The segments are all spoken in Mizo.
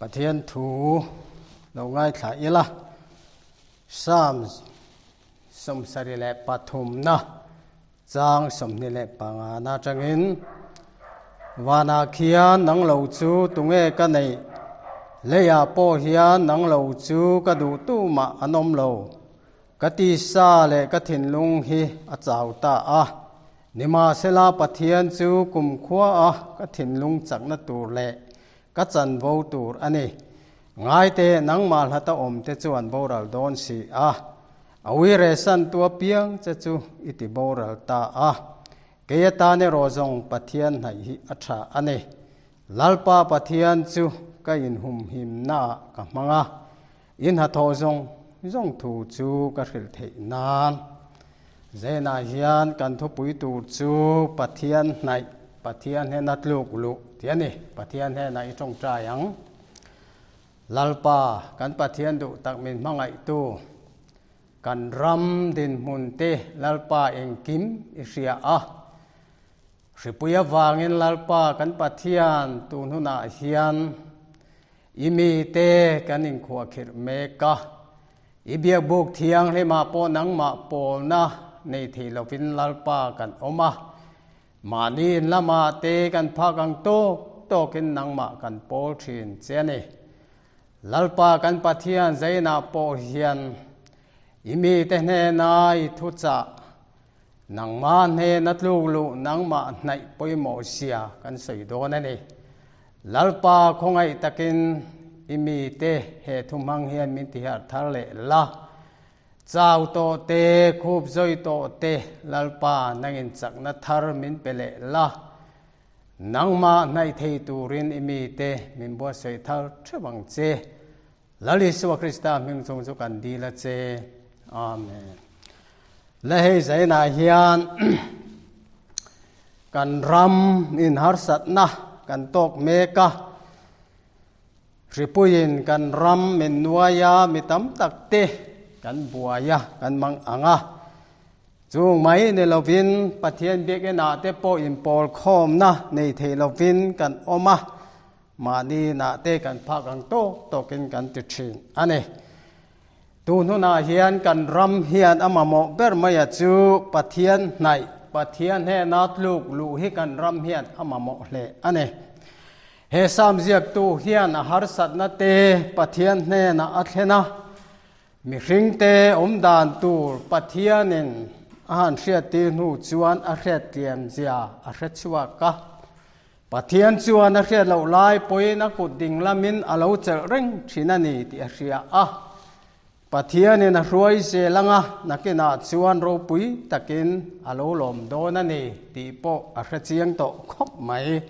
Pathian thu lo ngaithla ila, Psalm 73na chang 25 na atangin, Vanah khian nang lo chu tunge ka neih? Leiah pawh hian nang lo chu ka duh tumah an awm lo. Ka tisa leh ka thinlung hi a chau ta a, nimahsela Pathian chu kumkhua a ka thinlung chakna tur leh ka chanvo tur a ni. Ngaite nangmah hlata awmte chu an boral dawn si a, a uiresan tu apiang che chu i ti boral ta a. Kei atan erawh zawng Pathian hnaih hi a tha a ni. Lalpa Pathian chu ka inhumhimnaah ka hmang a, I hnathawh zawng zawng thu chu ka hrilh theih nan. Zainah hian kan thupui tur chu Pathian hnaih, Pathian hnena tluk luh tih a ni. Pathian hnenah i tawngtai ang. Lalpa, kan Pathian duh tak min hmangaihtu, kan ram dinhmun te Lalpa engkim i hria a. Hripui avangin Lalpa kan Pathian tun hunah hian I mite kan inkhuahkhirh mek a, i biakbuk thianghlimah pawh nangmah pawlna nei thei lovin Lalpa kan awm a, mahni in lamah te kan phak ang tawk tawkin nangmah kan pawl thin che a ni. Lalpa kan Pathian zainah pawh hian i mite hnena i thuchah Nangmah hnena tluk luh nangmah hnaih pawimawh sia kan sawi dawn a ni. Lalpa khawngaih takin i mite he thu hmang hian min tiharh thar leh la. Chau tawh te, khup zawi tawh te, Lalpa nangin chakna thar min pe leh la. Nangmah hnaih thei turin i mite min buatsaih thar theuh ang che. Lal Isua Krista hming chung chu kan dil a che. Amen. Le hei zainah hian kan ram in harsatna kan tawk mek a. Hripuiin kan ram min nuai a, mi tam tak te kan buai a, kan mang ang a. Chung mai ni lovin Pathian biakinah te pawh inpawl khawmna nei thei lovin kan awm a. Mahni nah te kan phak ang tawk tawkin kan ti thin a ni. Tu hnunah hian kan ram hian a mamawh ber maia chu Pathian hnaih, Pathian hnena tluk luh hi kan ram hian a mamawh hle a ni. He Psalm ziaktu hian a harsatna te Pathian hnenah a thlen a, mihringte awm dan tur Pathianin a han hriattir hnu chuan a hriattliam zia a hre chhuak a. Pathian chuan a hriat loh lai pawhin a kut ding lamin a lo chelh reng thin a ni tih a hria a. Pathianin a hruai zel anga nakinah chuan ropui takin a lo lawm dawn a ni tih pawh a hre chiang tawh khawp mai.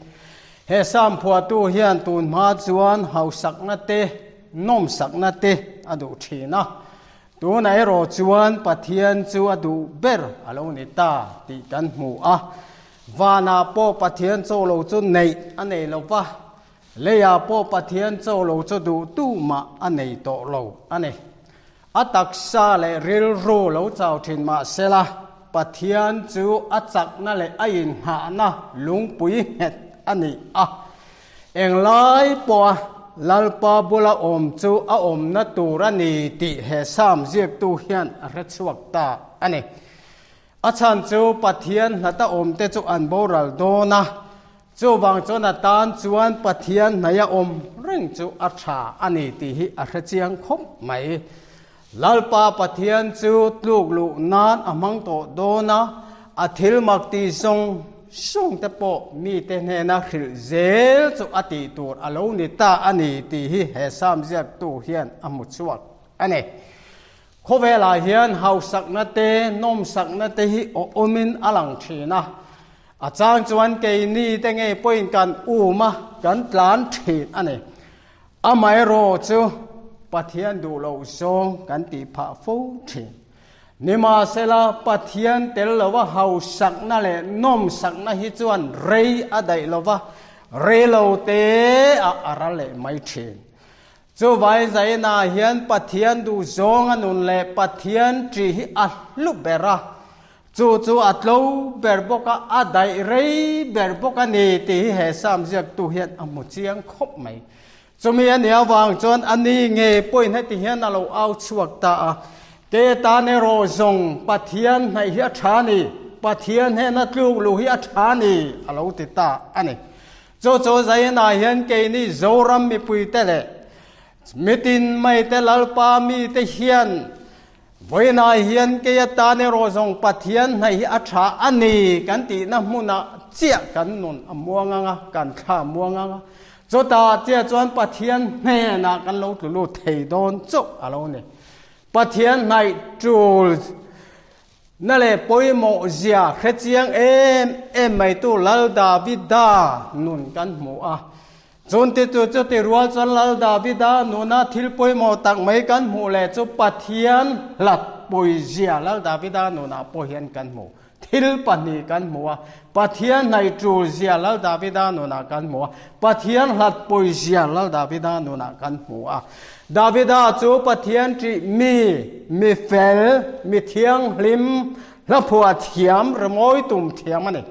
He Psalm phuahtu hian tun hma chuan hausakna te, nawmsakna te a duh thin a. Tunah erawh chuan Pathian chu a duh ber a lo ni ta tih kan hmu a. Vanah pawh Pathian chaw lo chu neih a nei lo va, leiah pawh Pathian chaw lo chu duh tumah a nei tawh lo a ni. A taksa leh rilru lo chau thin mah sela, Pathian chu a chakna leh a inghahna lungpui nghet a ni a. Englai pawha Lalpa bula awm chu a awmna tur a ni tih he Psalm ziaktu hian a hre chhuak ta a ni. A chhan chu Pathian hnata awmte chu an boral dawn a, chuvang chuan a tan chuan Pathian hnaia awm reng chu a tha a ni tih hi a hre chiang khawp mai. Lalpa Pathian chu tluk luh nan a hmang tawh dawn a, a thil mak tih zawng zawng te pawh mite hnena hrilh zel chu a tih tur a lo ni ta a ni tih hi he Psalm ziaktu hian a hmu chhuak a ni. Khawvelah hian hausakna te, nawmsakna te hi awmin a lang thin a. A chang chuan keini te ngei pawhin kan um a, kan tlan thin a ni. Amaherawh chu Pathian duh loh zawng kan tih phah fo thin. Nimahsela, Pathian tel lova hausakna leh nawmsakna hi chuan rei a daih lova, rei lo te ah a ral leh mai thin. Chuvai zainah hian Pathian duhzawng a nun leh Pathian ṭih hi a hlu ber a, chu chu a tlo ber bawk a, a daih rei ber bawk a ni tih hi he Psalm ziaktu hian a hmu chiang khawp mai. Chumi a nih avang chuan a ni ngei pawhin heti hian a lo au chhuak ta a, Ke tan erawh zawng Pathian hnaih hi a tha a ni, Pathian hnena tluk luh hi a tha a ni, a lo ti ta a ni. Chu chu Zainah hian keini Zoram mipuite leh mitin maite Lalpa mite hian Vawiinah hian kei atan erawh zawng Pathian hnaih hi a tha a ni kan tihna hmunah chiah kan nun a muang ang a, kan thla a muang ang a. Chutah chiah chuan Pathian hnenah kan lo tlu lut thei dawn chauh a lo ni. Pathian hnaih tul na leh pawimawh zia hre chiang em em maitu Lal Davida nun kan hmu a. Chunti chu chuti rual chuan Lal Davida nuna thil pawimawh tak mai kan hmuh leh chu Pathian hlat pawizia Lal Davida nunah pawh hian kan hmu. Thil pahnih kan hmu a, Pathian hnaih tulzia Lal Davida nunah kan hmu a, Pathian hlat pawizia Lal Davida nunah kan hmu a. Davida chu Pathian ṭih mi, mi fel, mi thianghlim, hlaphuah thiam, rimawi tum thiam a ni.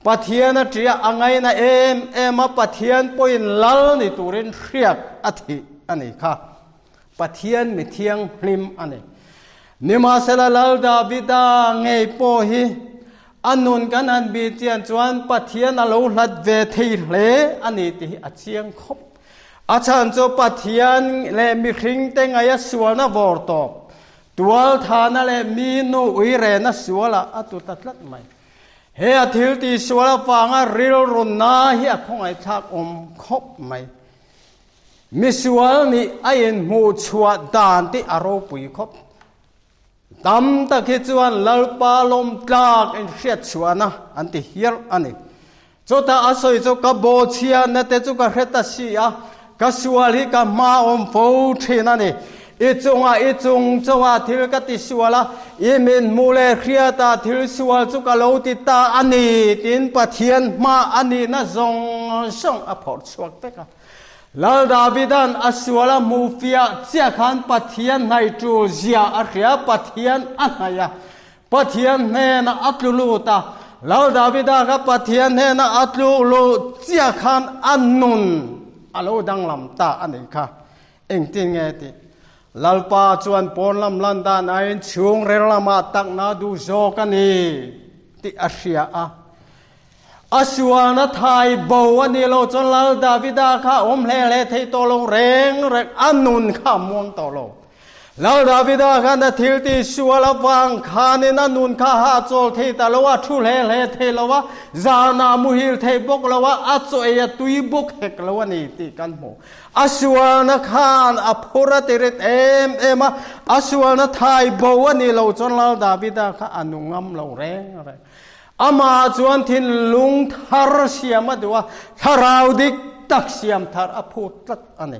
Pathian a ṭiah a ngaina em em a, Pathian pawhin lal ni turin hriat a thih a ni kha. Pathian mi thianghlim a ni. Nimahsela Lal Davida ngei pawh hi a nun kan han bih chian chuan Pathian a lo hlat ve thei hle a ni tih hi a chiang khawp. A chhan chu Pathian leh mihringte ngaia sualna vawr tawp, tualthana leh mi nu uirena sualah a tu ta tlat mai. He a thil tihsual avanga rilru na hi a khawngaihthlak awm khawp mai. Misual nih a inhmuh chhuah dan tih a ropui khawp. Tam tak hi chuan Lalpa lawm tlak inhriat chhuahna an ti hial a ni. Chutah a sawi chu ka bawhchhiatna te chu ka hre ta si a, ka sual hi ka hma awm fo thin a ni. I chungah i chung chauha thil ka ti sual a, i min hmuh leh hriatah thil sual chu ka lo ti ta a ni, tiin Pathian hma a nihna zawng zawng a phawrh chhuak vek a. Lal Davida'n a sual a hmuh fiah chiah khan Pathian hnaih tul zia a hria, Pathian a hnaih a, Pathian hnenah a tlu lut a. Lal Davida kha Pathian hnenah a tlu luh chiah khan a nun a lo danglam ta a nih kha. Engtin nge tih? Lalpa chuan pawn lam lan dan aiin chhung rel lamah takna duh zawk a ni tih a hria a. A sualna thai bo a nih loh chuan Lal Davida kha a awm hle hle thei tawh lo reng reng, a nun kha a muang tawh lo. Lal Davida khan a thil tih sual avang khanin a nun kha ha chawl thei ta lo a, thu hle hle thei lo a, zanah muhil thei bawk lo a, a chaw ei a tui bawk hek lo a ni tih kan hmu. A sualna khan a phur a ti rit em em a, a sualna thai bo a nih loh chuan Lal Davida kha a nu ngam lo reng reng. Amah chuan thinlung thar siam a duh a, thlarau dik tak siam thar a phut tlat a ni.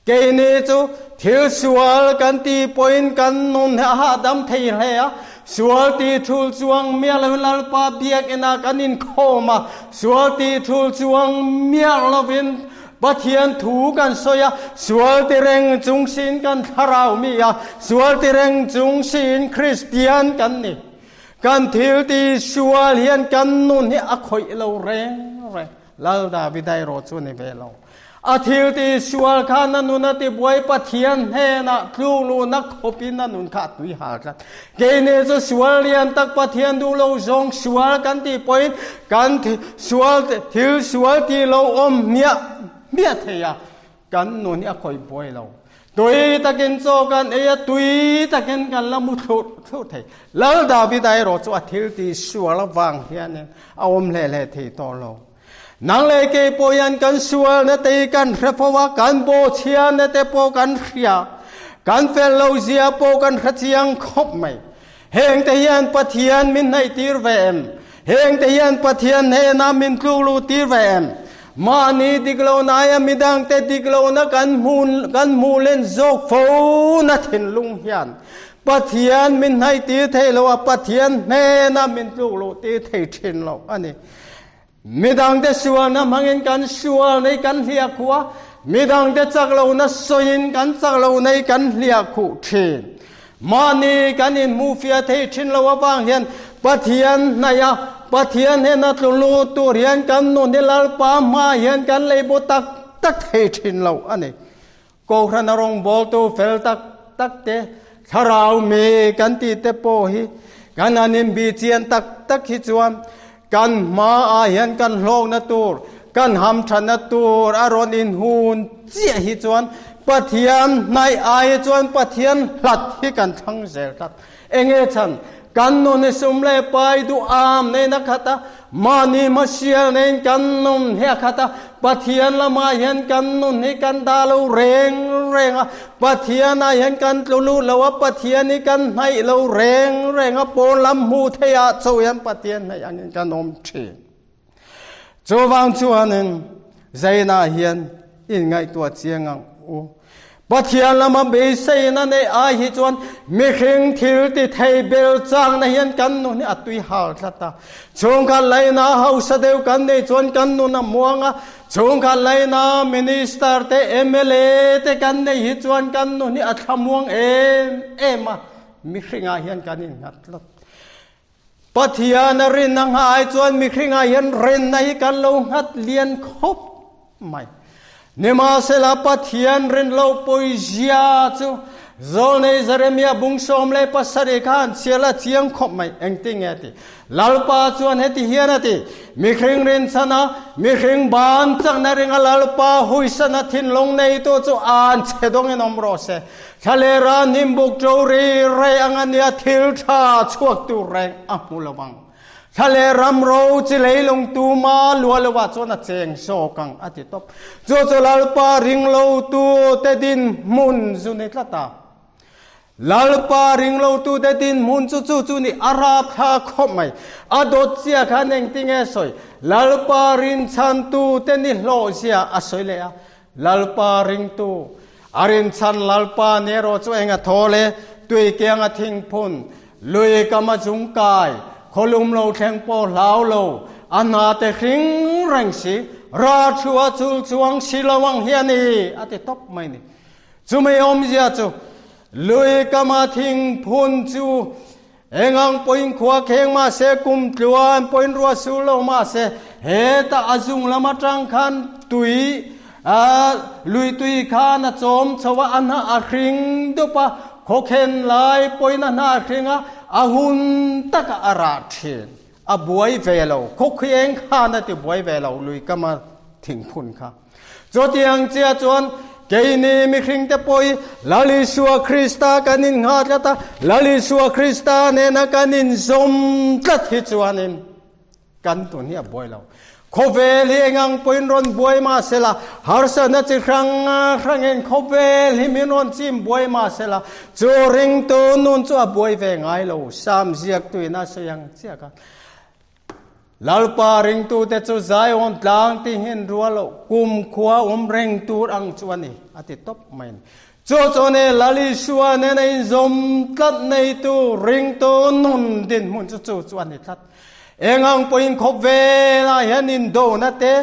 Keini chu thil sual kan tih pawhin kan nun hi a hahdam thei hle a, sual tih thul chuang miah lovin Lalpa biakinah kan inkhawm a, sual tih thul chuang miah lovin Pathian thu kan sawi a, sual ti reng chung siin kan thlarau mi a, sual ti reng chung siin Kristian kan ni. Kan thil tih sual hian kan nun hi a khawih lo reng reng. Lal Davida erawh chu ni ve lo. A thil ti sual khan a nun a ti buai Pathian hnenah tluk luhna khawpin a nun kha a tui hal tlat. Keini chu sual lian tak Pathian duh lo zawng sual kan tih pawhin kan sual thil sual tih lo awm hmiah hmiah thei a, kan nun hi a khawih buai lo. Tui takin chaw kan ei a, tui takin kan la mu thlurh thlurh thei. Lal Davida erawh chu a thil ti sual avang hianin a awm hle hle thei tawh lo. Nang leh kei pawh hian kan sualna te hi kan hre fo a, kan bawhchhiatna te pawh kan hria, kan fel lo zia pawh kan hre chiang khawp mai. Heng te hian Pathian min hnaih tir ve em? Heng te hian Pathian hnenah min tluk luh tir ve em? Mahni dik lohna aia midangte dik lohna kan hmu kan hmuh len zawk fo na thinlung hian Pathian min hnaih tir thei lo a, Pathian hnenah min tluk luh tir thei thin lo a ni. Midangte sualna hmangin kan sual nei kan hliah khuh a, midangte chak lohna sawiin kan chak loh nei kan hliah khuh thin. Mahni kan inhmuhfiah thei thin lo avang hian Pathian hnaih a, Pathian hnena tlu lut tur hian kan nun hi Lalpa hma hian kan leibu tak tak. tak thei thin lo a ni. Kohhran a rawngbawltu fel tak tak te, thlarau mi kan tih te pawh hi kan han inbih chian tak tak hi chuan kan hmaah hian kan hlawkna tur, kan hamthatna tur a rawn inhun chiah hi chuan Pathian hnaih ai chuan Pathian hlat hi kan thlang zel tlat. Enge chhan? Kan nun hi sum leh pai duh am neiin a khat a, mahni hmasial neiin kan nun hi a khat a, Pathian lamah hian kan nun hi kan dah lo reng reng a, Pathianah hian kan tlu lut lo a, Pathian hi kan hnaih lo reng reng a, pawn lam hmuh theih ah chauh hian Pathian hnaih angin kan awm thin. Chuvang chuanin Zainah hian inngaihtuah chiang ang u. Pathian lama beiseina neih ai hi chuan mihring thil ti thei bel changna hian kan nun hi a tui hal tlat a. Chhungkhat laina hausa deuh kan neih chuan kan nun a muang a, chhungkhat laina minister te mla te kan neih hi chuan kan nun hi a thlamuang em em a, mihringah hian kan innghat tlat. Pathian a rin a nghah ai chuan mihringah hian rinna hi kan lo nghat lian khawp mai. Nimahsela Pathian rin lo pawizia chu Zawlnei Jeremia bung 17 khan chhiar la chiang khawp mai. Engtin nge ti? Lalpa chuan heti hian a ti, Mihring rinchhan a, mihring ban chakna ringa Lalpa huisana thinlung neitu chu an chhe dawngin awm rawh se. Thlalera hnimbuk ṭo ri rei ang a nia thil ṭha chhuak tur reng a hmu lo ang. Thlaler ram ro chi leilung tuma lua lovah chuan a cheng zawk ang a ti tawp. Chu chu Lalpa ringlotu te dinhmun zu ni tlat a. Lalpa ringlotu te dinhmun chu chu chu ni a rapthla khawp mai. A dawt chiah khan engtinge sawi? Lalpa rinchhantu te ni hlawh zia a sawi leh a. Lalpa ringtu, a rinchhan Lalpa ni erawh chu eng a thaw le, tui kiang a thingphun, lui kam a zung kai, khawlum lo thleng pawh hlau lo, a hna te hring reng si, ra thu a chul chuang si lo ang hi a ni, a ti tawp mai ni. Chumi awmzia chu, lui kam a thingphun chu Eng ang pawhin khua kheng mah se, kum tluan pawhin ruah sur lo mah se, heta a zung lam atang khan tui, lui tui khan a chawm chho a, a hnah a hring dup a, khawkhen lai pawhin a hnah a hring a, a hun takah a rah thin. A buai ve lo, khawkhieng khan a ti buai ve lo lui kama thingphun kha. Chutiang chiah chuan keini mihringte pawh hi Lal Isua Krista kan innghah tlat a, Lal Isua Krista nena kan inzawm tlat hi chuanin kan tun hi a buai lo. Khawvel hi engang pawhin rawn buai mah sela, harsatna chi hrang hrangin khawvel hi min rawn chim buai mah sela, chu ringtu nun chu a buai ve ngai lo, Sam ziaktuin a sawi ang chiah kha. Lalpa ringtute chu Zion tlang tihin rual loh kumkhua awm reng tur ang chu a ni, a ti tawp mai a ni. Chu chu ni Lal Isua nena inzawm tlat neitu ringtu nun dinhmun chu chu chu a ni tlat. Eng ang pawhin khawp velah hian indona te,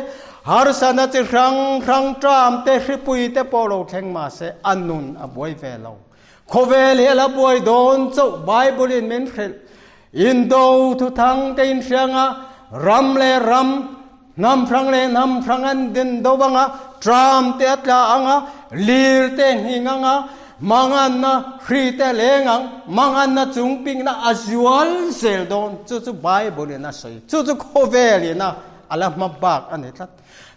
harsatna chi hrang hrang ṭam te, hripui te pawh lo thleng mah se a nun a buai ve lo. Khawvel hi a la buai dawn chauh Bible-in min hrilh. Indo thuthang te inhriang a, ram leh ram, hnam hrang leh hnam hrang an din do ang a, tram te a tla ang a, lir te nghing ang a, manganna hri te a leng ang, manganna chungpingna a zual zel dawn. Chu chu Bible-in a sawi. Chu chu khawvelin a a la hma bak a ni tlat.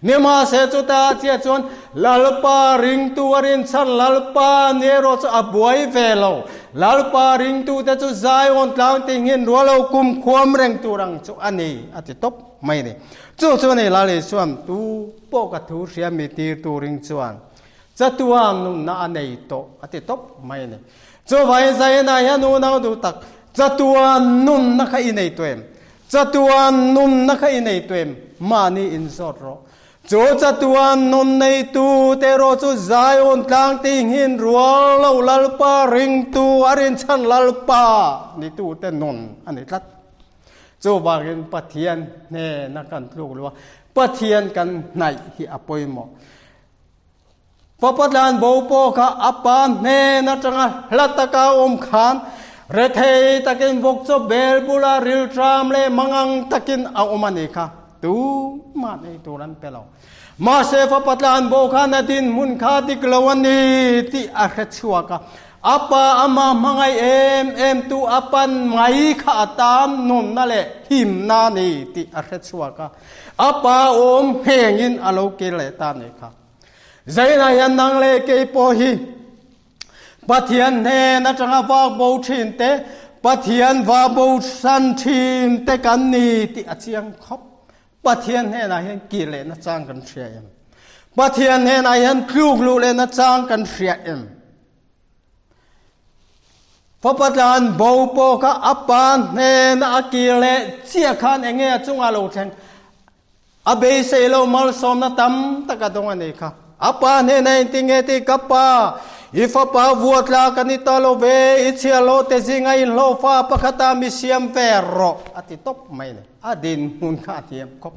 Nimahse chutah chiah chuan Lalpa ringtu a rinchhan Lalpa ni erawh chu a buai ve lo. Lalpa ringtute chu Zion tlang tinghin rual lo kum khuam reng tur ang chu a ni, a ti tawp mai a ni. Chu chu ni Lal Isuan tu pawh ka thu hria mi tir turin chuan chatuan nunna a nei tawh, a ti tawp mai a ni. Chuvangin Zionah hian unau duh tak chatuan nunna kha i nei tawh em? Chatuan nunna kha i nei tuem, mahni in zawt rawh. Chu chatuan nun neitu te erawh chu Zion tlang tinghin rual lo Lalpa ringtu a rinchhan Lalpa nitu te nun a ni tlat. Chuvangin Pathian hnena kan tluk lo a, Pathian kan hnaih hi a pawimawh. Fapa tlan bo pawh kha a pa hnen atanga hla taka awm khan rethei takin vawk chaw bel bula rilṭam leh mangang takin a awm a ni kha. Tumah ei tur an pe lo. Mahse fapa tlan bo khan a dinhmun kha dik lo a ni tih a hre chhuak a. A pa ama hmangaih em em tu a pan mai kha a tan nunna leh himna a ni tih a hre chhuak a. A pa awm nghengin a lo kir leh ta a nih kha. Zainah hian nang leh kei pawh hi Pathian hnen atanga vak bo thin te, Pathian va bo san thin te kan ni tih a chiang khawp. Pathian hnenah hian kir lehna chang kan hria em? Pathian hnenah hian tluk luh lehna chang kan hria em? Fapa tlan bo pawh kha a pa hnena a kir leh chiah khan enge a chungah lo thleng? A beisei lo malsawmna tam tak a dawng a nei kha. A pa hnenah engti nge ti ka pa, i fapa vuatla ka ni ta lo ve, i chhiar lo te zinga in hlawhfa pakhata mi siam ve rawh a ti tawp mai ni. A dinhmun kha a thiam khawp.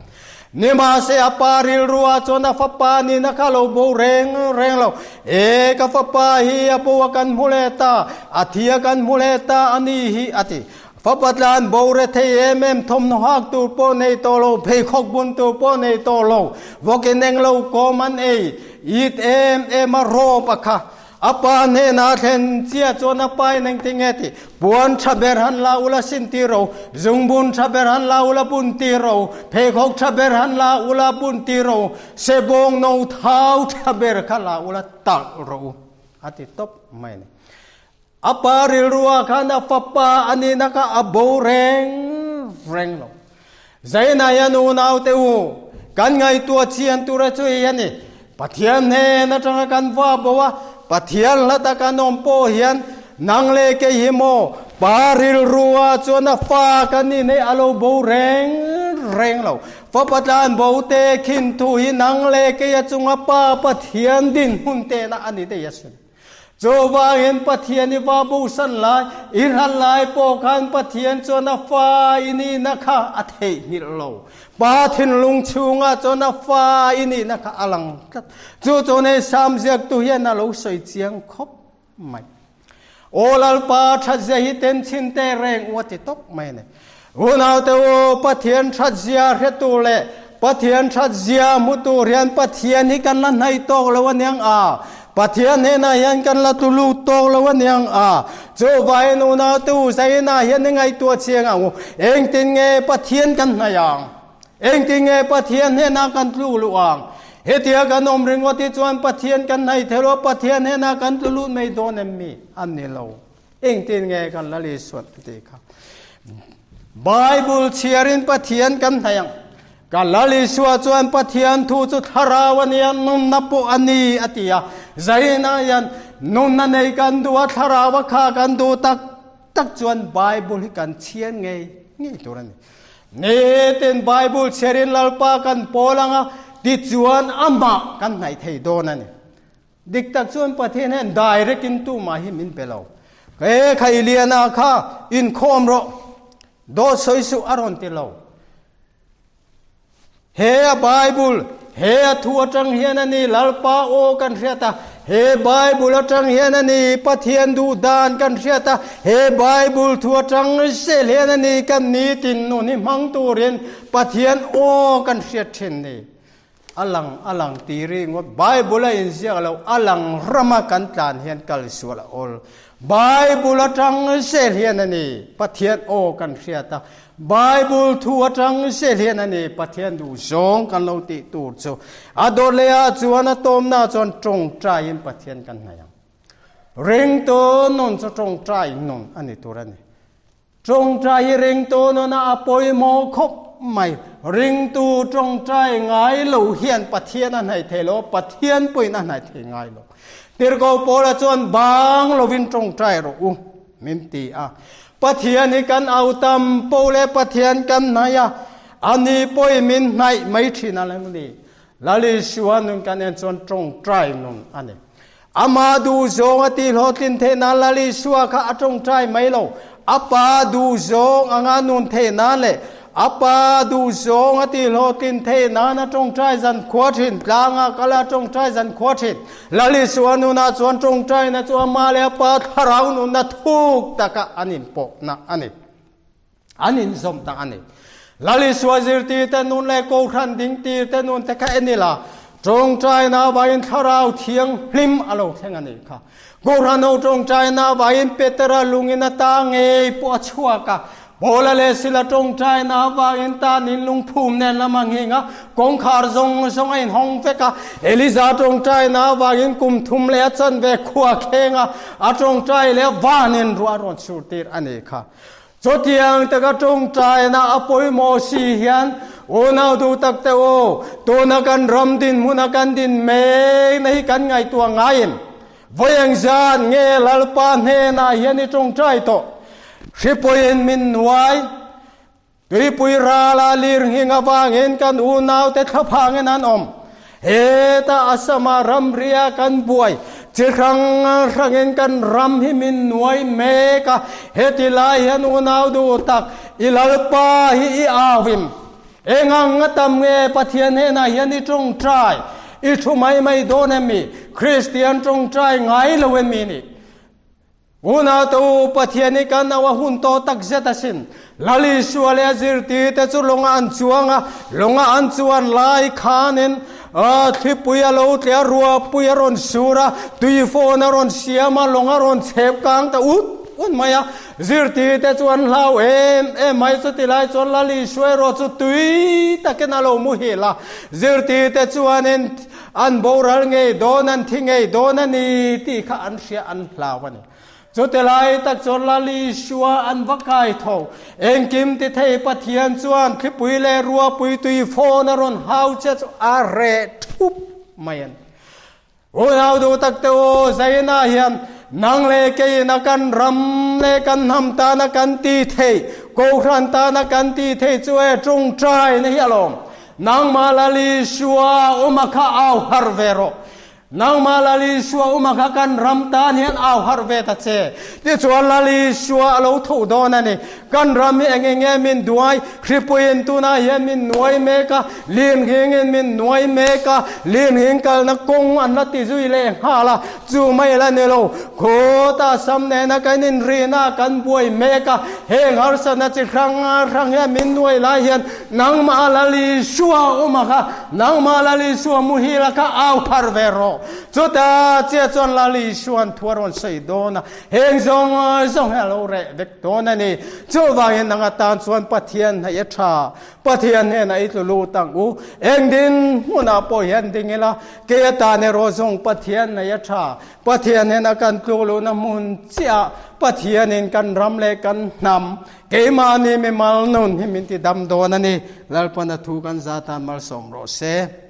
Nimahse a pa rilru ah chuan a fapa nihna kha a lo bo reng reng lo. E ka fapa hi a bo a kan hmu leh ta, a thi a kan hmu leh ta a ni hi a ti. Fapa tlan bo re thei em em, thawmhnaw hak tur pawh nei tawh lo, pheikhawk bun tur pawh nei tawh lo, vawkin eng lo kawm an ei, it em em a rawp a kha. A pa hnenah thlen chiah chuan a pa in engtin nge tih, Puan tha ber han la ula sin tir ro, zungbun tha ber han la ula bun tir ro, pheikhawk tha ber han la ula bun tir ro, sebawng no thau tha ber kha la ula talh rawh u, a ti tawp mai a ni. A pa rilruah khan a fapa a nihna kha a bo reng reng lo. Zainah hian unaute u, kan ngaihtuah chian tura chu hei a ni. Pathian hnen atanga kan va bo a, Pathian hlata kan awm pawh hian nang leh kei hi maw pa rilruah chuan a fa kan nih nei a lo bo reng reng lo. Fapa tlan bo te khin thu hi nang leh kei a chunga pa Pathian dinhmun tehna a ni daih asin. Chuvangin Pathian i va bosan lai, i hlan lai pawh khan Pathian chuan a fa i nihna kha a theihnghilh lo. Pa thinlung chhungah chuan a fa i nihna kha a lang tlat. Chu chu nei Sam ziaktu hian a lo sawi chiang khawp mai. Aw Lalpa, thatzia hi ten chhin te reng u a ti tawp mai a ni. Unaute u, Pathian thatzia hretu leh Pathian thatzia hmu tur hian Pathian hi kan la hnaih tawk lo aniang a, Pathian hnenah hian kan la tlu lut tawk lo aniang a. Chuvangin unaute u, zainah hian i ngaihtuah chiang ang u, engtin nge Pathian kan hnaih ang? Engtin nge Pathian hnenah kan tlu luh ang? Hetia kan awm ringawt hi chuan Pathian kan hnaih thei lo a, Pathian hnenah kan tlu lut mai dawn em mi? A ni lo. Engtin nge kan la Lisuan a tih kha? Bible chhiarin Pathian kan hnaih ang. Kan la Lisua chuan Pathian thu chu thlarau a nia, nunna pawh a ni a ti a. Zainah hian nunna nei kan duh a, thlarau a kha kan duh tak tak chuan Bible hi kan chhiar ngei ngei tur a ni. Nitin Bible chhiarin Lalpa kan pawl ang a, tichuan amah kan hnaih thei dawn a ni. Dik tak chuan Pathian hian direct in tumah hi min pe lo. He Khailiana kha inkhawm rawh, dawt sawi suh a rawn ti lo. He a Bible, he a thu atang hian a ni Lalpa aw kan hriat a, he Bible atang hian a ni Pathian duh dan kan hriat a, he Bible thu atang sel hian a ni kan nitin nun hi hmang turin Pathian aw kan hriat thin ni. A lang a lang ti ri ngawt. Bible a inziak lo, a lang rama kan tlan hian kal sual a awl. Bible atang zel hian a ni Pathian aw kan hriat a, Bible thu atang zel hian a ni Pathian duh zawng kan lo tih tur chu. A dawt leh ah chuan a tawmna chuan tawngtaiin Pathian kan hnaih ang. Ringtu nun chu tawngtai nun a ni tur a ni. Tawngtai hi ringtu nunah a pawimawh khawp mai. Ringtu tawngtai ngai lo hian Pathian a hnaih thei lo, Pathian pawhin a hnaih thei ngai lo. Tirhkoh Paula chuan bang lovin tawngtai rawh u min ti a. Pathian hi kan au tam po leh Pathian kan hnaih a, ani pawhin min hnaih mai thin a lo ni. Lal Isua nun kan en chuan tawngtai nun a ni. Amah duhzawng a tihhlawhtlin theih nan Lal Isua kha a tawngtai mai lo. A Pa duhzawng anga nun theih nan leh a Pa duhzawng a tihhlawhtlin theih nan a tawngtai zan khua thin. Tlanga kal a tawngtai zan khua thin. Lal Isua nunah chuan tawngtaina chu amah leh a Pa thlarau nunna thuk taka an inpawhna a ni. An inzawm tak a ni. Lal Isua zirtirte nun leh Kohhran dingtirte nun te kha en ila, tawngtaina avangin Thlarau Thianghlim a lo thleng a nih kha. Kohhran ho tawngtaina avangin Petera lungin a ta ngei pawh a chhuak a, Paula leh Sila tawngtaina avangin tanin lungphum nen lam a nghing a, kawngkhar zawng zawng a inhawng vek a. Eliza tawngtaina avangin kum thum leh a chanve khua kheng a, a tawngtai leh vanin ruah a rawn chhurtir a nih kha. Chutiang taka tawngtaina a pawimawh si hian unau duh tak te u, tuna kan ram dinhmuna kan din mekna hi kan ngaihtuah ngaiin vawi engzat nge Lalpa hnenah hian i tawngtai tawh? Hripuiin min nuai, tuipui rala lirnghing avangin kan unaute thlaphangin an awm. Heta Assam-ah ramria kan buai, chi hrang hrangin kan ram hi min nuai mek a, heti lai hian unau duh tak i Lalpa hi i auim. Eng ang a tam nge Pathian hnenah hian i tawngtai, i thu mai mai dawn em mi? Kristian tawngtai ngai lo em mi nih? Unau te u, Pathian hi kan au a hun tawh tak zet asin. Lal Isua leh a zirtirte chu lawnga an chuang a, lawnga an chuan lai khanin thlipui a lo tle a, ruahpui a rawn sur a, tuifawn a rawn siam a, lawng a rawn chhep kang ta ut ut mai a. Zirtirte chu an hlau em em mai. Chuti lai chuan Lal Isua erawh chu tui takin a lo muhil a. Zirtirte chuanin An boral ngei dawn, an thi ngei dawn a ni tih kha an hria, an hlau a ni. Chute lai tak chuan Lal Isua an va kai tho. Engkim ti thei Pathian chuan thlipui leh ruapui tui fawn a rawn hau che chu a reh thup mai a ni. Unau duh tak te u, Zaina hian nang leh keiin a kan ram leh kan hnam tana kan ti thei, Kohhran tana kan ti thei chu e tawngtaina hi alawm. Nangmah Lal Isua uma kha au harh ve rawh. Nangmah Lal Isua uma kha kan ram tan hian au harh ve ta che. Tichuan Lal Isua a lo tho dawn a ni. Kan ram hi eng eng nge min duai? Hripuiin tunah hian min nuai mek a, lirnghingin min nuai mek a, lirnghing kalna kawng an la ti zui leh nghal a, chu mai la ni lo. Khawta sam nena kan inrihna kan buai mek a, heng harsatna chi hrang hrang hian min nuai lai hian Nangmah Lal Isua awm a kha, nangmah Lal Isua muhil a kha au phar ve rawh. Chuta chiah chuan Lal Isua'n thu a rawn sawi dawn a, heng zawng zawng hi a lo reh vek dawn a ni. Chuvangin nang atan chuan Pathian hnaih a tha, Pathian hnenah i tlu lut ang u. Eng din hmunah pawh hian ding ila, kei atan erawh zawng Pathian hnaih a tha, Pathian hnenah kan tluk luhna hmun chiah Pathianin kan ram leh kan hnam, Keimahni mimal nun hi min ti dam dawn a ni. Lalpana thu kan za tan malsawm rawh se.